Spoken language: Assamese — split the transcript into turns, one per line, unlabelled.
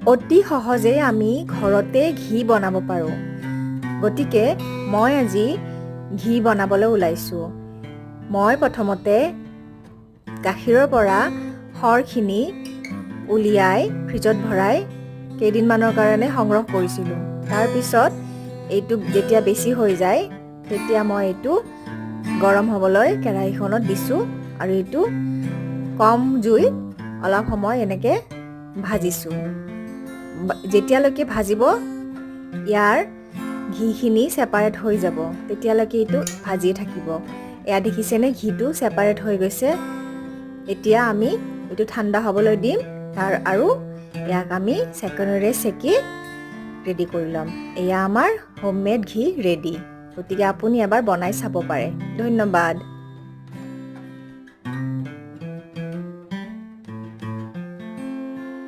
অতি সহজে আমি ঘৰতে ঘি বনাব পাৰোঁ। গতিকে মই আজি ঘি বনাবলৈ ওলাইছোঁ। মই প্ৰথমতে গাখীৰৰ পৰা সৰখিনি উলিয়াই ফ্ৰিজত ভৰাই কেইদিনমানৰ কাৰণে সংগ্ৰহ কৰিছিলোঁ। তাৰপিছত এইটো যেতিয়া বেছি হৈ যায়, তেতিয়া মই এইটো গৰম হ'বলৈ কেৰাহীখনত দিছোঁ আৰু এইটো কম জুইত অলপ সময় এনেকৈ ভাজিছোঁ। যেতিয়ালৈকে ভাজিব ইয়াৰ ঘিখিনি ছেপাৰেট হৈ যাব, তেতিয়ালৈকে এইটো ভাজিয়ে থাকিব। এয়া দেখিছেনে, ঘিটো ছেপাৰেট হৈ গৈছে। এতিয়া আমি এইটো ঠাণ্ডা হ'বলৈ দিম আৰু ইয়াক আমি চেকনিৰে চেকি ৰেডি কৰি ল'ম। এয়া আমাৰ হোমমেড ঘি ৰেডি। গতিকে আপুনি এবাৰ বনাই চাব পাৰে। ধন্যবাদ।